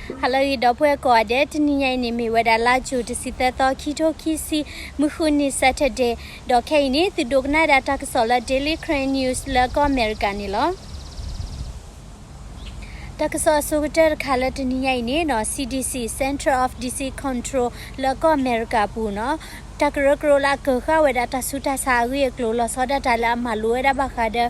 ဟါလၢအဂ့ၤ ဒီပုၢ်ဝဲၢ်ကိးဂၤဒဲး, တနံၤညါအံၤန့ၣ် မ့ၢ်ဝဲဒၣ်လါယူၤတဆံသၢသီ ခံထိခံဆံ မုၢ်ဃုနံၤ Saturday, ဒီးခဲအံၤန့ၣ် သုဒိကနၣ်ဝဲဒၣ်တၢ်ကစီၣ်လၢ Daily Karen News လၢကီၢ်အမဲရကၤန့ၣ်လီၤ. တၢ်ကစီၣ်အဆိကတၢၢ်တခါလၢတနံၤညါအံၤန့ၣ်နီၤ C D C, Center of Disease Control လၢကီၢ်အမဲရကၤအပူၤနီၤ တၢ်ကရၢကရိလၢအကၢၤဃာ်ဝဲဒၣ်တၢ်ဆူးတၢ်ဆါအဂ့ၢ်အကျိၤ လီၤဆီဒၣ်တၢ်လၢအမၤလိဝဲဒၣ်ဘၣ်ဃးဒီး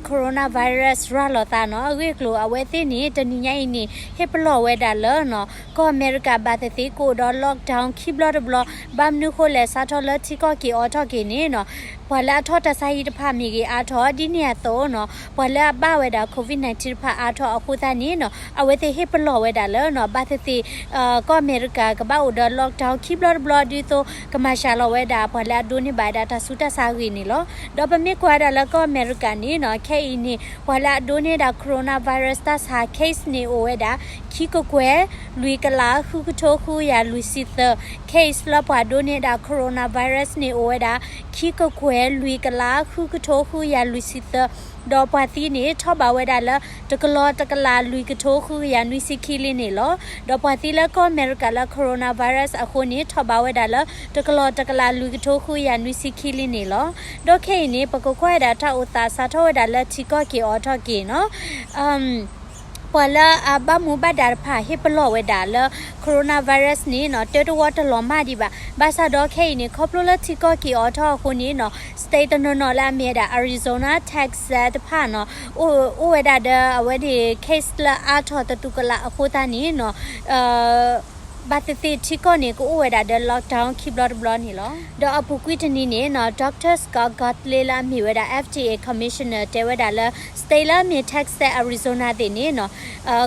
coronavirus ရၤလီၤသးနီၤ အဂ့ၢ်အကျိၤ အဝဲသ့ၣ်န့ၣ် တနံၤညါအံၤန့ၣ် ဟ့ၣ်ပလီၢ်ဝဲဒၣ်လၢနီၤ ကီၢ်အမဲရကၤဘၣ်သ့ၣ်သ့ၣ်ကအိၣ်ဒီး lockdown ခံဘျီတဘျီ ဘၣ်မနုၤဃိလဲၣ် စးထီၣ်လၢထံကီၢ်က့ၤအီထီၣ်က့ၤန့ၣ်နီၤ ပှၤလၢအထီၣ်တၢ်ဆါဟံၣ်တဖၣ်မ့ၢ်ဂ့ၤအါထီၣ် ဒ်န့ၣ်အသိးနီၤ ပှၤလၢအဘၣ်ဝဲဒၣ် COVID nineteen တဖၣ်အါထီၣ်အဃိသတးန့ၣ်နီၤ အဝဲသ့ၣ်ဟ့ၣ်ပလီၢ်ဝဲဒၣ်လၢနီၤ ဘၣ်သ့ၣ်သ့ၣ် ကီၢ်အမဲရကၤကဘၣ်အိၣ်ဒီး lockdown ခံဘျီတဘျီ ဒ်သိးကမၤစှၤလီၤဝဲဒၣ် ပှၤလၢအဒိးန့ၢ်ဘၣ်ဝဲဒၣ်တၢ်ဆူးတၢ်ဆါအဂ့ၢ်န့ၣ်လီၤ. ဒီးပမ့ၢ်ကွၢ်ဝဲဒၣ်လၢကီၢ်အမဲရကၤန့ၣ်နီၤ ခဲအံၤန့ၣ် ပှၤလၢအဒိးန့ၢ်ဝဲဒၣ် coronavirus တၢ်ဆါ case န့ၣ်အိၣ်ဝဲဒၣ် ခံကကွဲၢ် လွံၢ်ကလး ဃုကထိ ဃုကယၤလွံၢ်ဆံသၢ case လၢပှၤဒိးန့ၢ်ဝဲဒၣ် coronavirus န့ၣ်အိၣ်ဝဲဒၣ် ခံကကွဲၢ် လွံၢ်ကလး ဃုကထိ ဃုကယၤလွံၢ်ဆံသၢ ဒီးပှၤသံန့ၣ် ထီၣ်ဘးဝဲဒၣ်လၢ တကလီၤတကလး လွံၢ်ကထိ ဃုကယၤနွံဆံခံလံန့ၣ်လီၤ. ဒီးပှၤသံလၢကီၢ်အမဲရကၤလၢ coronavirus အဃိန့ၣ် ထီၣ်ဘးဝဲဒၣ်လၢ တကလီၤတကလး လွံၢ်ကထိ ဃုကယၤနွံဆံခံလံန့ၣ်လီၤ. ဒီးခဲအံၤန့ၣ် ပကကွၢ်ဝဲဒၣ်တၢ်အိၣ်သးစးထီၣ်ဝဲဒၣ်လၢထံကီၢ်က့ၤအီထီၣ်က့ၤနီၤ ပှၤလၢအဘၣ်မူဘၣ်ဒါတဖၣ် ဟ့ၣ်ပလီၢ်ဝဲဒၣ်လၢ coronavirus န့ၣ်နီၤ တၢတဝီတလီၤမၢ်ဒံးဘၣ်. ဘၣ်ဆၣ်ဒီးခဲအံၤန့ၣ် ခီဖျိလၢထံကီၢ်က့ၤအီထီၣ်အဃိန့ၣ်နီၤ state တနီၤနီၤလၢအမ့ၢ်ဝဲဒၣ် Arizona, Texas တဖၣ်နီၤ အိၣ်ဝဲဒၣ်ဒီးအဝဲန့ၣ် case လၢအါထီၣ်တတူၢ်ကလာ်အဃိသတးန့ၣ်နီၤ ဘၣ်သ့ၣ်သ့ၣ်ထံကီၢ်န့ၣ် ကအိၣ်ဝဲဒၣ်ဒီး lockdown ခံဘျီတဘျီန့ၣ်လီၤ. ဒီးအပူၤကွံာ်တနံၤန့ၣ်နီၤ Doctor Scott Gottlieb လၢအမ့ၢ်ဝဲဒၣ် F D A Commissioner တဲဝဲဒၣ်လၢ state လၢအမ့ၢ် Texas, Arizona သ့ၣ်န့ၣ်နီၤ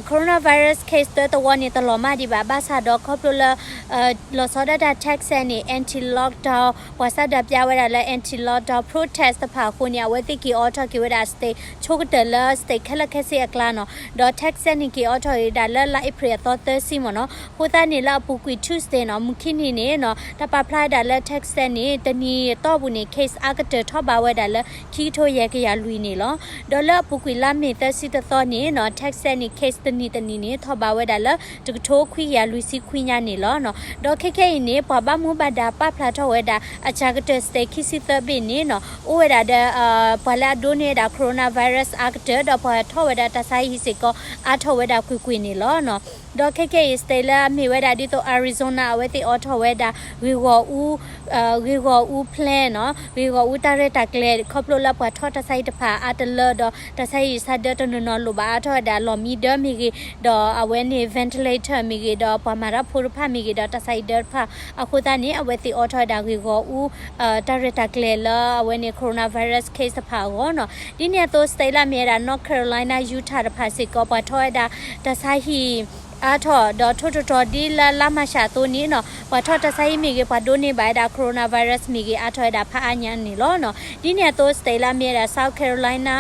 coronavirus case တၢတဝီန့ၣ် တလီၤမၢ်ဒံးဘၣ်. ဘၣ်ဆၣ်ဒီးခီဖျိလၢ လီၤဆီဒၣ်တၢ် Texas န့ၣ် anti lockdown ပှၤစးဒၣ်ပျၢ်ဝဲဒၣ်လၢ anti lockdown protest တဖၣ်အဃိန့ၣ် အဝဲသ့ၣ်က့ၤအီထီၣ်က့ၤဝဲဒၣ် state ဆိကတၢၢ်လၢ state ခဲလၢာ်ခဲဆ့အကျါနီၤ ဒီး Texas န့ၣ် က့ၤအီထီၣ်က့ၤဝဲဒၣ်လၢလါအ့ဖြ့ၣ်အသီသၢဆံမ့ၢ်နီၤ အဃိသတးန့ၣ်လၢအပူၤကွံာ် Tuesday နီၤ မုၢ်ခံနံၤန့ၣ်နီၤ တၢ်ပာ်ဖျါဝဲဒၣ်လၢ Texas န့ၣ် တနံၤအတီၢ်ပူၤန့ၣ် case အါကတၢၢ်ထီၣ်ဘးဝဲဒၣ်လၢ ခံကထိယဲၢ်ကယၤလွံၢ်န့ၣ်လီၤ. ဒီးလၢအပူၤကွံာ်လါမ့ၤသၢဆံတသီန့ၣ်နီၤ Texas န့ၣ် case တနံၤတနံၤန့ၣ် ထီၣ်ဘးဝဲဒၣ်လၢ တကထိခွံကယၤလွံၢ်ဆံခွံညါန့ၣ်လီၤ. ဒီးခဲခဲအံၤန့ၣ် ပှၤဘၣ်မူဘၣ်ဒါပာ်ဖျါထီၣ်ဝဲဒၣ် အစှၤကတၢၢ် state ခံဆံသၢဘ့ၣ်န့ၣ်နီၤ အိၣ်ဝဲဒၣ်ဒီး ပှၤလၢအဒိးန့ၢ်ဝဲဒၣ် coronavirus အါကတၢၢ် ဒီးပှၤထီၣ်ဝဲဒၣ်တၢ်ဆါဟံၣ်စ့ၢ်ကီး အါထီၣ်ဝဲဒၣ်ကွ့ၢ်ကွ့ၢ်န့ၣ်လီၤ. ဒီးခဲခဲအံၤ state လၢအမ့ၢ်ဝဲဒၣ်ဒ်သိး Arizona အဝဲသ့ၣ်အီထီၣ်ဝဲဒၣ် ဂ့ၢ်ဂီၢ်အူ ဂ့ၢ်ဂီၢ်အူ plan နီၤ ဂ့ၢ်ဂီၢ်အူတၢ်ရဲၣ်တၢ်ကျဲၤ ခီဖျိလၢပှၤထီၣ်တၢ်ဆါဟံၣ်တဖၣ်အါတလၢ ဒီးတၢ်ဆါဟံၣ်ဆါဒၢတနီၤနီၤလိၣ်ဘၣ်အါထီၣ်ဝဲဒၣ်လီၢ်မံဒၢမ့ၢ်ဂ့ၤ ဒီးအဝဲန့ၣ် ventilator မ့ၢ်ဂ့ၤ ဒီးပှၤမၤတၢ်ဖိတဖၣ်မ့ၢ်ဂ့ၤ ဒီးတၢ်ဆါဟံၣ်ဒၢတဖၣ် အဃိသတးန့ၣ် အဝဲသ့ၣ်အီထီၣ်ဝဲဒၣ်ဂ့ၢ်ဂီၢ်အူ တၢ်ရဲၣ်တၢ်ကျဲၤလၢအဝဲန့ၣ် coronavirus case တဖၣ်အဂီၢ်နီၤ ဒ်န့ၣ်အသိး state လၢအမ့ၢ်ဝဲဒၣ် North Carolina, Utah တဖၣ်စ့ၢ်ကီး ပှၤထီၣ်ဝဲဒၣ်တၢ်ဆါဟံၣ် အါထီၣ် ဒီးထိၣ်တတြီၤဒ်လၢလါမၢ်ၡးအသိးန့ၣ်နီၤ ပှၤထီၣ်တၢ်ဆါဟံၣ်မ့ၢ်ဂ့ၤ ပှၤဒိးန့ၢ်ဘၣ်ဝဲဒၣ် coronavirus မ့ၢ်ဂ့ၤ အါထီၣ်ဝဲဒၣ်ဖးအါညါန့ၣ်လီၤ. ဒ်န့ၣ်အသိး state လၢအမ့ၢ်ဝဲဒၣ် South Carolina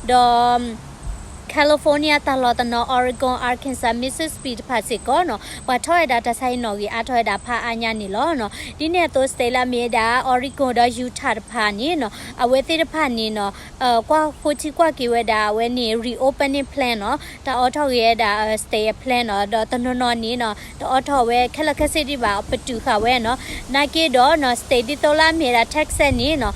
ဒီး California တၢ်လီၢ်တနီၤ Oregon, Arkansas, Mississippi တဖၣ်စ့ၢ်ကီးနီၤ ပှၤထီၣ်ဝဲဒၣ်တၢ်ဆါဟံၣ်နီၣ်ဂံၢ်အါထီၣ်ဝဲဒၣ်ဖးအါညါန့ၣ်လီၤ. ဒ်န့ၣ်အသိး state လၢအမ့ၢ်ဝဲဒၣ် Oregon ဒီး Utah တဖၣ်န့ၣ်နီၤ အဝဲသ့ၣ်တဖၣ်န့ၣ်နီၤ ကွၢ်ဃိထံကွၢ်က့ၤဝဲဒၣ်အဝဲန့ၣ် reopening plan နီၤ တၢ်အီထီၣ်က့ၤဝဲဒၣ် state plan နီၤ ဒီးတနီၤနီၤန့ၣ်နီၤ တအီထီၣ်ဝဲခဲလၢာ်ခဲဆ့ဒံးဘၣ် ပတုာ်ဃာ်ဝဲနီၤ နာ်က့ဒီးနီၤ state ဒ်သိးလၢအမ့ၢ်ဝဲဒၣ် Texas န့ၣ်နီၤ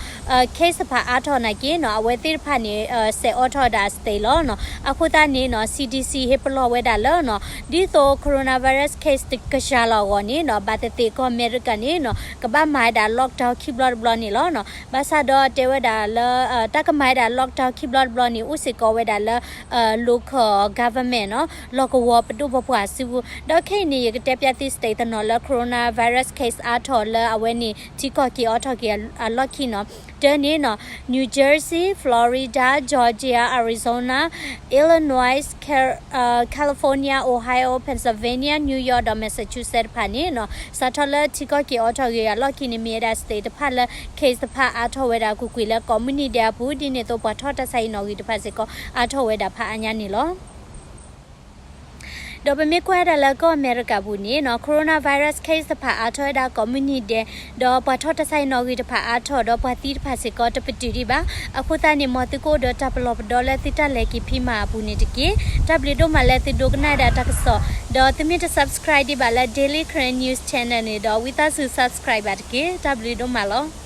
case တဖၣ်အါထီၣ်နာ်က့နီၤ အဝဲသ့ၣ်တဖၣ်န့ၣ် စဲးအီထီၣ်ဝဲဒၣ် state လီၤနီၤ အဃိသတးန့ၣ်နီၤ C D C ဟ့ၣ်ပလီၢ်ဝဲဒၣ်လၢနီၤ ဒ်သိး coronavirus case တကစှၤလီၤအဂီၢ်န့ၣ်နီၤ ဘၣ်သ့ၣ်သ့ၣ်ကီၢ်အမဲရကၤန့ၣ်နီၤ ကဘၣ်မၤဝဲဒၣ် lockdown ခံဘျီတဘျီန့ၣ်လီၤနီၤ ဘၣ်ဆၣ်ဒီးတဲဝဲဒၣ်လၢ တၢ်ကမၤဝဲဒၣ် lockdown ခံဘျီတဘျီန့ၣ် အိၣ်စ့ၢ်ကီးဝဲဒၣ်လၢ local government နီၤ လီၢ်ကဝီၤပဒိၣ်ပပှၢ်စုပူၤ ဒီးခဲအံၤန့ၣ် ယကတဲပျၢ်သု state တနီၤလၢ coronavirus case အါထီၣ်လၢအဝဲန့ၣ် ထံကီၢ်က့ၤအီထီၣ်က့ၤအလီၢ်ခံနီၤ တၢန့ၣ်နီၤ New Jersey, Florida, Georgia, Arizona, Illinois, California, Ohio, Pennsylvania, New York ဒီး Massachusetts တဖၣ်န့ၣ်နီၤ စးထီၣ်လၢထံကီၢ်က့ၤအီထီၣ်က့ၤအလီၢ်ခံန့ၣ် မ့ၢ်ဝဲဒၣ် state တဖၣ်လၢ case တဖၣ်အါထီၣ်ဝဲဒၣ်ကွ့ၢ်ကွ့ၢ်လၢကိးမုၢ်နံၤဒဲးအပူၤ ဒ်န့ၣ်အသိးပှၤထီၣ်တၢ်ဆါဟံၣ်နီၣ်ဂံၢ်တဖၣ်စ့ၢ်ကီး အါထီၣ်ဝဲဒၣ်ဖးအါညါန့ၣ်လီၤ. ဒီးပမ့ၢ်ကွၢ်ဝဲဒၣ်လၢကီၢ်အမဲရကၤပူၤန့ၣ်နီၤ coronavirus case တဖၣ်အါထီၣ်ဝဲဒၣ်ကိးမုၢ်နံၤဒဲး, ဒီးပှၤထီၣ်တၢ်ဆါဟံၣ်နီၣ်ဂံၢ်တဖၣ်အါထီၣ် ဒီးပှၤသံတဖၣ်စ့ၢ်ကီးတပတုာ်ဒံးဘၣ်. အဃိသတးန့ၣ် မ်သုကအိၣ်ဒီးတၢ်ပလီၢ်ပဒီလၢသုတၢ်လဲၤက့ၤဖံးမၤအပူၤန့ၣ်တက့ၢ်. တၢ်ဘျုးဒိၣ်မးလၢသုဒိကနၣ်ဝဲဒၣ်တၢ်ကစီၣ်, ဒီးသုမ့ၢ်တ subscribe ဒံးဘၣ်လၢ Daily Karen News Channel န့ၣ်ဒီး ဝံသးစူၤ subscribe ဘၣ်တက့ၢ်. တၢ်ဘျုးဒိၣ်မးလီၤ.